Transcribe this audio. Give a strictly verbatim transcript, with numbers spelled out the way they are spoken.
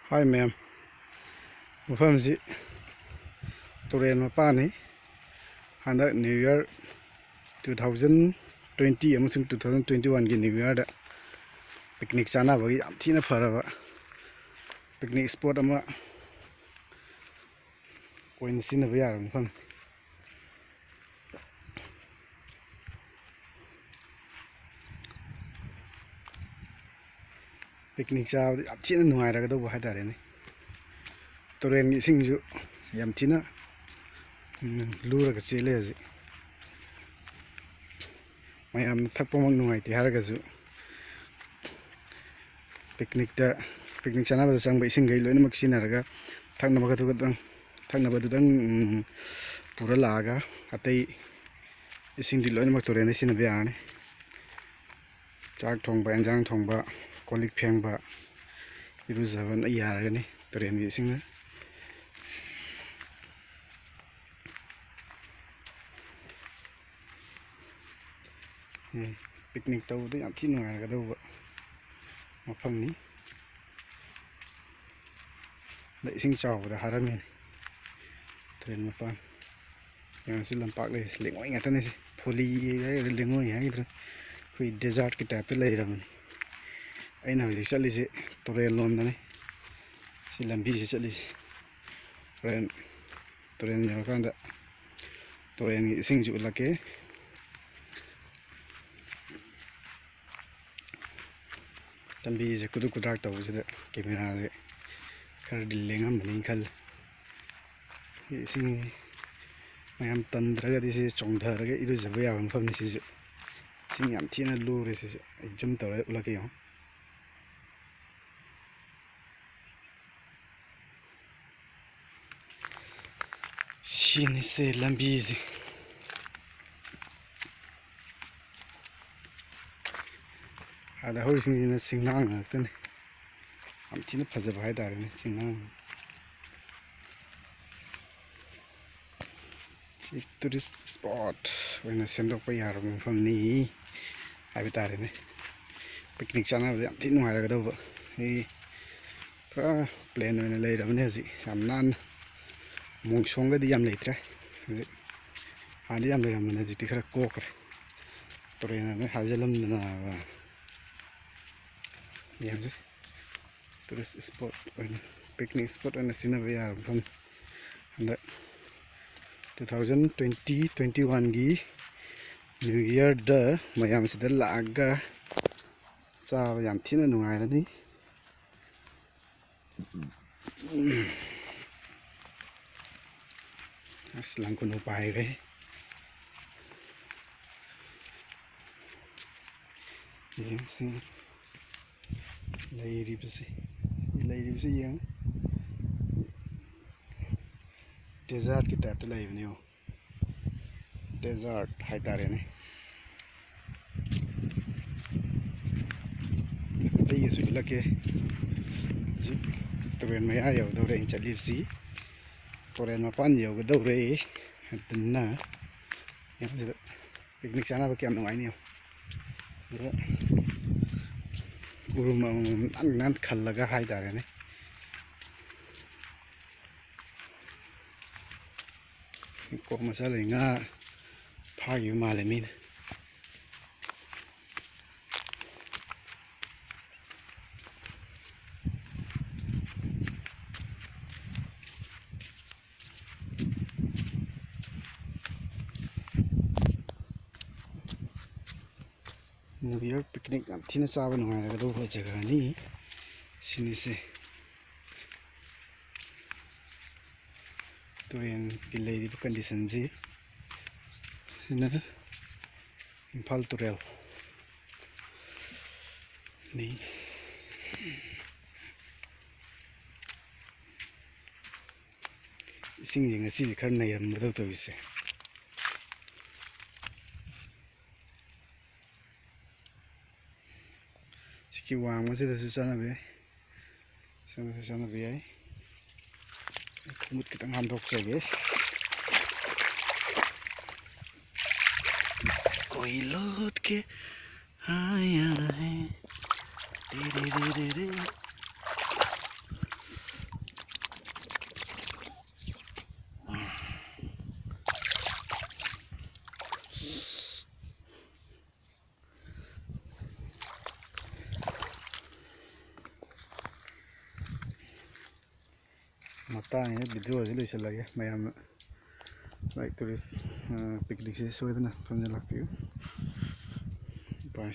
ꯍꯥꯏ ꯃꯌꯥꯝ, ꯃꯐꯝꯁꯤ ꯇꯨꯔꯦꯜ ꯃꯄꯥꯟꯅꯤ꯫ ꯍꯟꯗꯛ New Year two thousand twenty ꯑꯃꯁꯨꯡ two thousand twenty-one ꯒꯤ New Year ꯗ picnic ꯆꯥꯅꯕꯒꯤ ꯌꯥꯝ ꯊꯤꯅ ꯐꯔꯕ picnic spot ꯑꯃ ꯑꯣꯏꯅ ꯁꯤꯖꯤꯟꯅꯕ ꯌꯥꯔꯕ ꯃꯐꯝꯅꯤ꯫ Picnic ꯆꯥꯕꯗ ꯌꯥꯝ ꯊꯤꯅ ꯅꯨꯡꯉꯥꯏꯔꯒꯗꯧꯕ ꯍꯥꯏꯇꯥꯔꯦꯅꯦ꯫ ꯇꯨꯔꯦꯜꯒꯤ ꯏꯁꯤꯡꯁꯨ ꯌꯥꯝ ꯊꯤꯅ, ꯎꯝ, ꯂꯨꯔꯒ ꯆꯦꯜꯂꯦ ꯍꯧꯖꯤꯛ꯫ ꯃꯌꯥꯝꯅ ꯊꯛꯄꯃꯛ ꯅꯨꯡꯉꯥꯏꯇꯦ ꯍꯥꯏꯔꯒꯁꯨ, picnic ꯇ, picnic ꯆꯥꯅꯕꯗ ꯆꯪꯕ ꯏꯁꯤꯡꯈꯩ ꯂꯣꯏꯅꯃꯛ ꯁꯤꯖꯤꯟꯅꯔꯒ ꯊꯛꯅꯕ ꯈꯛꯇꯪ, ꯊꯛꯅꯕꯗꯨꯗꯪ, ꯎꯝ, ꯄꯨꯔ ꯂꯥꯛꯑꯒ ꯑꯇꯩ ꯏꯁꯤꯡꯗꯤ ꯂꯣꯏꯅꯃꯛ ꯇꯨꯔꯦꯜꯗ ꯁꯤꯖꯤꯟꯅꯕ ꯌꯥꯔꯅꯤ꯫ ꯆꯥꯛ ꯊꯣꯡꯕ, ꯑꯦꯟꯖꯥꯡ ꯊꯣꯡꯕ, ꯀꯣꯜ ꯂꯤꯛ ꯐꯦꯡꯕ, ꯏꯔꯨꯖꯕ ꯂꯣꯏ ꯌꯥꯔꯒꯅꯤ ꯇꯨꯔꯦꯜꯒꯤ ꯏꯁꯤꯡꯅ꯫ ꯑꯦ, picnic ꯇꯧꯕꯗ ꯌꯥꯝ ꯊꯤ ꯅꯨꯡꯉꯥꯏꯔꯒꯗꯧꯕ ꯃꯐꯝꯅꯤ꯫ ꯑꯗ ꯏꯁꯤꯡ ꯆꯥꯎꯕꯗ ꯍꯥꯔꯝꯃꯤꯅꯤ ꯇꯨꯔꯦꯜ ꯃꯄꯥꯟ꯫ ꯌꯦꯡꯉꯁꯤ, ꯂꯝꯄꯥꯛ ꯂꯩꯔꯤꯁꯦ ꯂꯩꯉꯣꯏ ꯉꯥꯛꯇꯅꯤ꯫ ꯁꯤ ꯐꯣꯂꯤ ꯍꯥꯏꯒꯗ꯭ꯔꯥ, ꯂꯩꯉꯣꯏ ꯍꯥꯏꯒꯗ꯭ꯔꯥ, ꯑꯩꯈꯣꯏ desert ꯀꯤ type ꯇ ꯂꯩꯔꯕꯅꯤ꯫ ꯑꯩꯅ ꯍꯧꯖꯤꯛ ꯆꯠꯂꯤꯁꯦ ꯇꯨꯔꯦꯜ ꯂꯣꯝꯗꯅꯤ꯫ ꯁꯤ ꯂꯝꯕꯤꯁꯤ ꯆꯠꯂꯤꯁꯦ꯫ ꯍꯣꯔꯦꯟ ꯇꯨꯔꯦꯜ ꯌꯧꯔꯀꯥꯟꯗ ꯇꯨꯔꯦꯜꯒꯤ ꯏꯁꯤꯡꯁꯤ ꯎꯠꯂꯛꯀꯦ꯫ ꯂꯝꯕꯤꯁꯦ ꯀꯨꯗ꯭ꯔꯨꯛ ꯀꯨꯗ꯭ꯔꯥꯛ ꯇꯧꯕꯁꯤꯗ camera ꯁꯦ ꯈꯔꯗꯤ ꯂꯦꯡꯉꯝꯃꯅꯤ ꯈꯜꯂꯦ꯫ ꯏꯁꯤꯡ ꯃꯌꯥꯝ ꯇꯟꯗ꯭ꯔꯒꯗꯤ ꯁꯤ ꯆꯣꯡꯊꯔꯒ ꯏꯔꯨꯖꯕ ꯌꯥꯕ ꯃꯐꯝꯅꯤ ꯁꯤꯁꯨ꯫ ꯏꯁꯤꯡ ꯌꯥꯝ ꯊꯤꯅ ꯂꯨꯔꯦ ꯁꯤꯁꯨ꯫ ꯑꯩ zoom ꯇꯧꯔꯒ ꯎꯠꯂꯛꯀꯦ ꯌꯦꯡꯉꯣ꯫ ꯁꯤꯅꯤꯁꯦ ꯂꯝꯕꯤꯁꯦ꯫ ꯑꯥꯗ ꯍꯧꯔꯤꯁꯤꯡꯁꯤꯅ ꯆꯤꯡꯅꯥꯡ ꯉꯥꯛꯇꯅꯤ꯫ ꯌꯥꯝ ꯊꯤꯅ ꯐꯖꯕ ꯍꯥꯏꯇꯥꯔꯦꯅꯦ, ꯆꯤꯡꯅꯥꯡ꯫ ꯁꯤ tourist spot ꯑꯣꯏꯅ ꯁꯦꯝꯗꯣꯛꯄ ꯌꯥꯔꯕ ꯃꯐꯝꯅꯤ ꯍꯥꯏꯕ ꯇꯥꯔꯦꯅꯦ꯫ Picnic ꯆꯥꯅꯕꯗ ꯌꯥꯝ ꯊꯤꯅ ꯅꯨꯡꯉꯥꯏꯔꯒꯗꯧꯕ꯫ ꯑꯩ ꯄꯨꯔꯥ ꯄ꯭ꯂꯦꯟ ꯑꯣꯏꯅ ꯂꯩꯔꯕꯅꯦ ꯍꯧꯖꯤꯛ, ꯌꯥꯝ ꯅꯥꯟꯅ꯫ ꯃꯣꯡꯁꯣꯡꯒꯗꯤ ꯌꯥꯝ ꯂꯩꯇ꯭ꯔꯦ ꯍꯧꯖꯤꯛ꯫ ꯍꯥꯟꯅꯗꯤ ꯌꯥꯝ ꯂꯩꯔꯝꯕꯅꯦ, ꯍꯧꯖꯤꯛꯇꯤ ꯈꯔ ꯀꯣꯛꯈ꯭ꯔꯦ꯫ ꯇꯨꯔꯦꯟꯅ ꯂꯣꯏ ꯍꯥꯖꯤꯜꯂꯝꯗꯅꯕ꯫ ꯌꯦꯡꯁꯤ, ꯇꯨꯔꯤꯁ ꯏꯁꯄꯣꯠ ꯑꯣꯏꯅ, ꯄꯤꯛꯅꯤꯛ ꯏꯁꯄꯣꯠ ꯑꯣꯏꯅ ꯁꯤꯖꯤꯟꯅꯕ ꯌꯥꯔꯕ ꯃꯐꯝ꯫ ꯍꯟꯗꯛ two thousand twenty twenty oneꯒꯤ ꯅ꯭ꯌꯨ ꯌꯔꯗ ꯃꯌꯥꯝꯁꯤꯗ ꯂꯥꯛꯑꯒ ꯆꯥꯕ ꯌꯥꯝ ꯊꯤꯅ ꯅꯨꯡꯉꯥꯏꯔꯅꯤ꯫ ꯑꯁ, ꯂꯪꯈꯨꯅꯨ ꯄꯥꯏꯔꯦ꯫ ꯌꯦꯡꯁꯤ꯫ ꯂꯩꯔꯤꯕꯁꯤ, ꯂꯩꯔꯤꯕꯁꯤ ꯌꯦꯡꯉꯨ꯫ ꯗꯦꯖꯥꯔꯠꯀꯤ ꯇꯥꯏꯞꯇ ꯂꯩꯕꯅꯤ ꯌꯦꯡꯉꯨ꯫ ꯗꯦꯖꯥꯔꯠ ꯍꯥꯏꯇꯥꯔꯦꯅꯦ꯫ ꯑꯇꯩꯒꯁꯨ ꯎꯠꯂꯛꯀꯦ꯫ ꯍꯧꯖꯤꯛ ꯇꯨꯔꯦꯜ ꯃꯌꯥ ꯌꯧꯗꯧꯔꯦ ꯑꯩꯅ ꯆꯠꯂꯤꯕꯁꯤ꯫ ꯇꯨꯔꯦꯜ ꯃꯄꯥꯟ ꯌꯧꯒꯗꯧꯔꯦ꯫ ꯑꯗꯨꯅ ꯌꯦꯡꯉꯨ ꯁꯤꯗ꯫ ꯄꯤꯛꯅꯤꯛ ꯆꯥꯅꯕ ꯀꯌꯥꯝ ꯅꯨꯡꯉꯥꯏꯅꯤ ꯌꯦꯡꯉꯨ꯫ ꯑꯗꯨꯒ ꯎꯔꯨꯝ ꯑꯃꯃꯝ ꯅꯥꯟ ꯅꯥꯟ ꯈꯜꯂꯒ ꯍꯥꯏꯇꯥꯔꯦꯅꯦ꯫ ꯀꯣꯛ ꯃꯆꯥ ꯂꯩ, ꯉꯥ ꯐꯥꯈꯤꯕ ꯃꯥꯜꯂꯦ ꯃꯤꯅ꯫ New Year picnic ꯌꯥꯝ ꯊꯤꯅ ꯆꯥꯕ ꯅꯨꯡꯉꯥꯏꯔꯒꯗꯧꯕ ꯖꯒꯥꯅꯤ ꯁꯤꯅꯤꯁꯦ꯫ ꯇꯨꯔꯦꯟꯒꯤ ꯂꯩꯔꯤꯕ ꯀꯟꯗꯤꯁꯟꯁꯤ ꯁꯤꯅ ꯏꯝꯐꯥꯜ ꯇꯨꯔꯦꯜ ꯅꯤ꯫ ꯏꯁꯤꯡꯁꯦ ꯉꯁꯤꯗꯤ ꯈꯔ ꯅꯩꯔꯝꯕꯗꯧ ꯇꯧꯔꯤꯁꯦ꯫ ꯁꯤꯒꯤ ꯋꯥꯡꯃꯁꯤꯗꯁꯨ ꯆꯠꯅꯕ ꯌꯥꯏ, ꯆꯠꯅꯕ ꯌꯥꯏ꯫ ꯈꯣꯡꯎꯠ ꯈꯤꯇꯪ ꯍꯥꯝꯗꯣꯛꯆꯒꯦ꯫ ꯀꯣꯏ ꯂꯣꯠꯀꯦ ꯍꯥꯏ ꯍꯥꯏ꯫ ꯇꯦꯔꯦ ꯔꯦ ꯔꯦ ꯔꯦ꯫ ꯃꯇꯥꯡꯁꯤꯗ ꯚꯤꯗꯤꯑꯣꯁꯤ ꯂꯣꯏꯁꯤꯜꯂꯒꯦ꯫ ꯃꯌꯥꯝꯅ ꯂꯥꯏꯛ ꯇꯨꯔꯤꯁ ꯄꯤꯛꯅꯤꯛꯁꯦ ꯁꯣꯏꯗꯅ ꯐꯝꯖ ꯂꯥꯛꯄꯤꯌꯨ꯫ ꯕꯥꯏ꯫